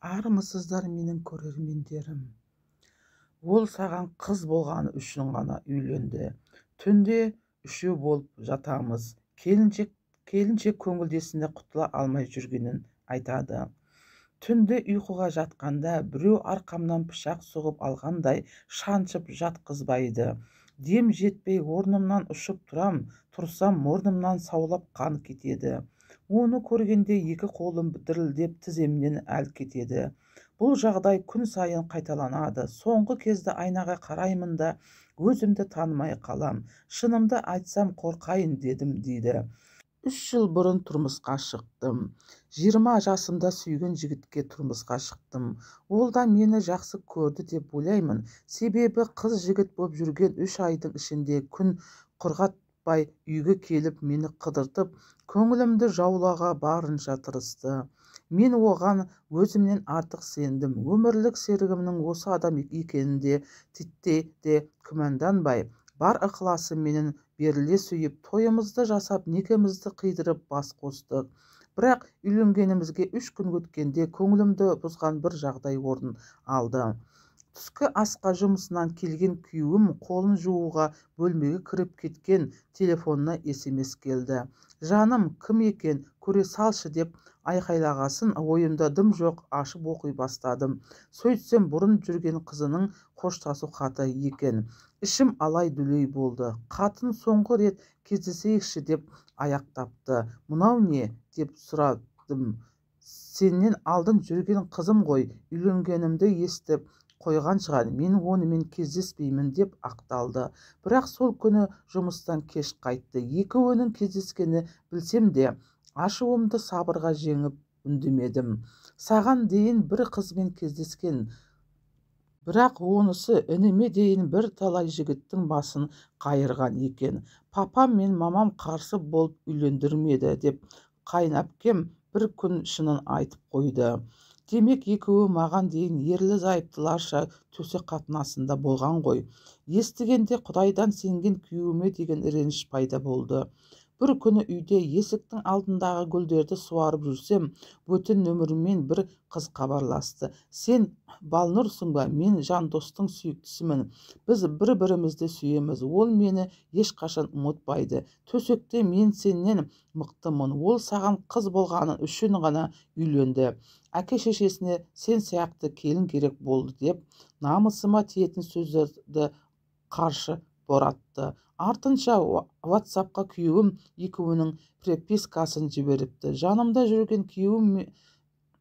Армысыздар, менің көрермендерім. Ол саған қыз болғаны үшін ғана үйленді. Түнде үшеу болып жатамыз. Келіншек көңілдесіне құтыла алмай жүргенін айтады. Түнде ұйқыға жатқанда біреу арқамнан пышақ сұғып алғандай шаншып жатқызбайды. Дем жетпей орнымнан ұшып тұрам, тұрсам мұрнымнан саулап қан кетеді. Оны көргенде екі қолым дірілдеп тіземнен әл кетеді. Бұл жағдай күн сайын қайталанады. Соңғы кезде айнаға қараймын да өзімді танымай қалам. Шынымды айтсам қорқайын дедім дейді. 3 жыл бұрын тұрмысқа шықтым. 20 жасымда сүйген жігітке тұрмысқа шықтым. Ол да мені жақсы көрді деп ойлаймын. Себебі қыз жігіт боп жүрген 3 айдың ішінде күн құрғатпай үйге келіп мені қыдыртып, көңілімді жаулауға барынша тырысты. Мен оған өзімнен артық сендім. Өмірлік серігімнің осы адам екенінде титтей де күмәнданбай, бар ықыласы менен беріле сүйіп, тойымызды жасап, некемізді қидырып бас қостық. Бірақ үйленгенімізге 3 күн өткенде көңілімді бұзған бір жағдай орын алды. Түскі асқа жұмысынан келген күйеуім қолын жууға бөлмеге кіріп кеткен телефонына СМС келді. Жаным, кім екен, көре салшы деп айқайлағасын ойымда дым жоқ, ашып оқи бастадым. Сөйтсем бұрын жүрген қызының қоштасу хаты екен. Ішім алай-дүлей болды. Қатын соңғы рет кездесейікші деп аяқтапты. Мынау не деп сұрадым. Сенен алдын жүрген қызым ғой, үйленгенімді естіп қойған шығар, мен онымен кездеспеймін деп ақталды. Бірақ сол күні жұмыстан кеш қайтты. Екеуінің кездескені білсем де, ашуымды сабырға жеңіп үндемедім. Саған дейін бір қызбен кездескен, бірақ онысы ініме дейін бір талай жігіттің басын қайырған екен. Папам мен мамам қарсы болып үйлендірмеді деп қайынәпкем бір күн шынын айтып қойды. Демек, екеуі маған дейін ерлі-зайыптыларша төсек қатынасында болған ғой. Естігенде Құдайдан сенген күйеуіме деген реніш пайда болды. Бір күні үйде есіктің алдындағы гүлдерді суарып жүрсем, бөтен нөмірімен бір қыз хабарласты. Сен Балнұрсың ба? Мен Жандостың сүйіктісімін. Біз бір-бірімізді сүйеміз. Ол мені ешқашан ұмытпайды. Төсекте мен сенен мықтымын. Ол саған қыз болғаны үшін ғана үйленді. Әке шешесіне сен сияқты келін керек болды деп намысыма тиетін сөздерді қаршы боратты. Артынша WhatsAppқа күйеуім екеуінің перепискасын жіберіпті. Жанымда жүрген күйеуім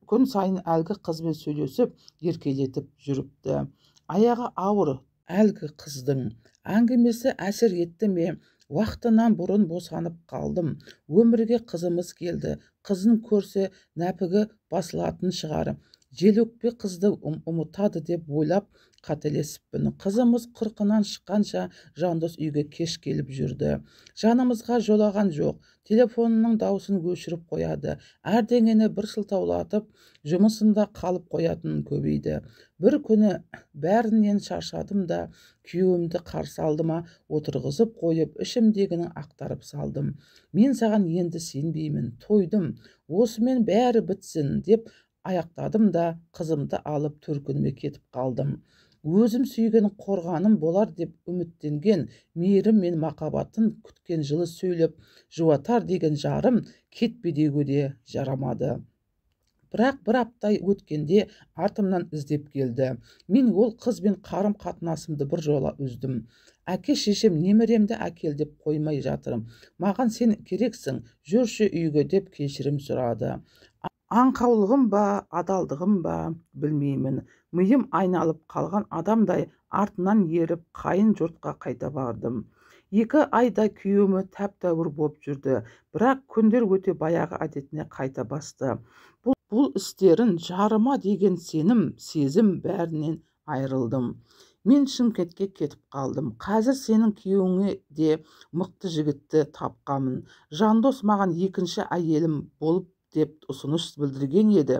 күн сайын әлгі қызбен сөйлесіп, еркелетіп жүріпті. Аяғы ауыр әлгі қыздың әңгімесі әсер етті ме? Уақытынан бұрын босанып қалдым. Өмірге қызымыз келді. Қызын көрсе нәпігі басылатын шығар. Желөкпе қызды ұмытады деп ойлап қателесіппін. Қызымыз 40-ынан шыққанша Жандос үйге кеш келіп жүрді. Жанымызға жолаған жоқ. Телефонының даусын өшіріп қояды. Әрдеңені бір сылтаулатып, жұмысында қалып қоятын көбейді. Бір күні бәрінен шаршадым да, күйеуімді қарсы алдыма отырғызып қойып, ішімдегіні ақтарып салдым. Мен саған енді сенбеймін, тойдым, осымен бәрі бітсін деп аяқтадым да, қызымды алып төркініме кетіп қалдым. Өзім сүйген қорғаным болар деп үміттенген, мейірім мен махаббатын күткен жылы сөйлеп жуатар деген жарым кетпе деуге де жарамады. Бірақ бір апта өткенде артымнан іздеп келді. Мен ол қызбен қарым қатынасымды бір жола үздім. Әке шешем немеремді әкел деп қоймай жатырым. Маған сен керексің, жүрші үйге деп кешірім сұрады. Аңқаулығым ба, адалдығым ба, білмеймін. Миым айналып қалған адамдай артынан еріп қайын жұртқа қайта бардым. 2 айда күйеуім тәп-тәуір боп жүрді, бірақ күндер өте баяғы әдетіне қайта басты. Бұл істерін жарыма деген сенім, сезім бәрінен айырылдым. Мен Шымкентке кетіп қалдым. Қазір сенің күйеуіңе де мықты жігітті тапқанмын. Жандос маған екінші әйелім болып деп ұсыныс білдірген еді.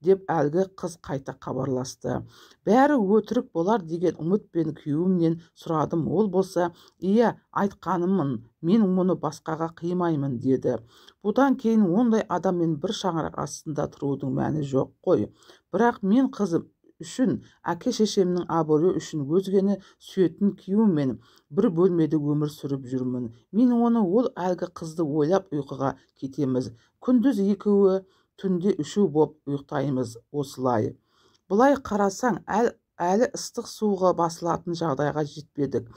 деп әлгі қыз қайта хабарласты. Бәрі өтірік болар деген үмітпен күйеуімнен сұрадым. Ол болса, иә, айтқанымын, мен мұны басқаға қимаймын деді. Бұдан кейін ондай адаммен бір шаңырақ астында тұрудың мәні жоқ қой. Бірақ мен қызым үшін, әке-шешемнің абыройы үшін өзгені сүйетін күйеуіммен бір бөлмеде өмір сүріп жүрмін. Мен оны, ол әлгі қызды ойлап ұйқыға кетеміз. Күндіз екеуі, түнде үшеу боп ұйықтаймыз осылай. Былай қарасаң, әлі ыстық суға басылатын жағдайға жетпедік.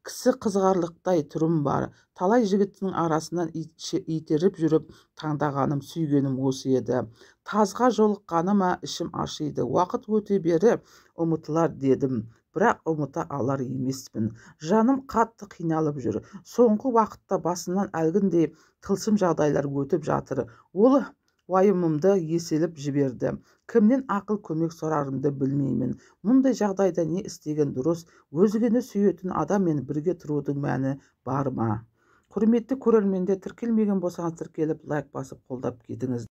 Кісі қызығарлықтай түрім бар. Талай жігіттің арасынан итеріп жүріп таңдағаным, сүйгенім осы еді. Тазға жолыққаныма ішім ашиды. Уақыт өте бере ұмытылар дедім. Бірақ ұмыта алар емеспін. Жаным қатты қиналып жүр. Соңғы уақытта басымнан әлгіндей тылсым жағдайлар өтіп жатыр. Ол уайымымды еселіп жіберді. Кімнен ақыл көмек сұрарымды білмеймін. Мұндай жағдайда не істеген дұрыс? Өзгені сүйетін адаммен бірге тұрудың мәні бар ма? Құрметті көрермендер, тіркелмеген болсаңыз тіркеліп, лайк басып қолдап кетіңіз.